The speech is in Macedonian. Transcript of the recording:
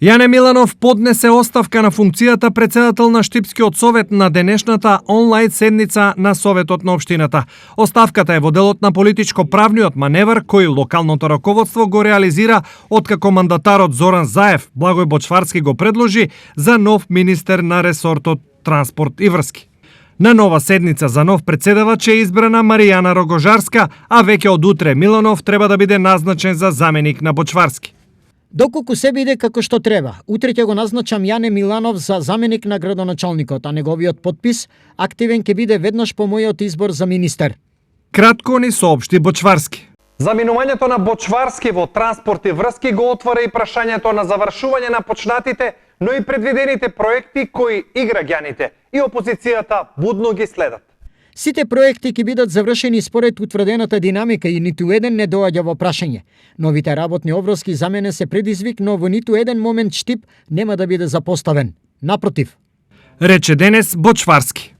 Јане Миланов поднесе оставка на функцијата председател на Штипскиот совет на денешната онлайн седница на Советот на општината. Оставката е во делот на политичко-правниот маневр кој локалното раководство го реализира откако мандатарот Зоран Заев Благој Бочварски го предложи за нов министер на ресортот транспорт и врски. На нова седница за нов председавач е избрана Маријана Рогожарска, а веќе од утре Миланов треба да биде назначен за заменик на Бочварски. Доколку се биде како што треба, утре ќе го назначам Јане Миланов за заменик на градоначалникот, а неговиот подпис активен ќе биде веднаш по мојот избор за министер. Кратко ни соопшти Бочварски. Заминувањето на Бочварски во транспорт и врски го отвора и прашањето на завршување на почнатите, но и предвидените проекти кои и граѓаните и опозицијата будно ги следат. Сите проекти ќе бидат завршени според утврдената динамика и ниту еден не доаѓа во прашање. Новите работни обврски за мене се предизвик, но во ниту еден момент Штип нема да биде запоставен. Напротив. Рече денес Бочварски.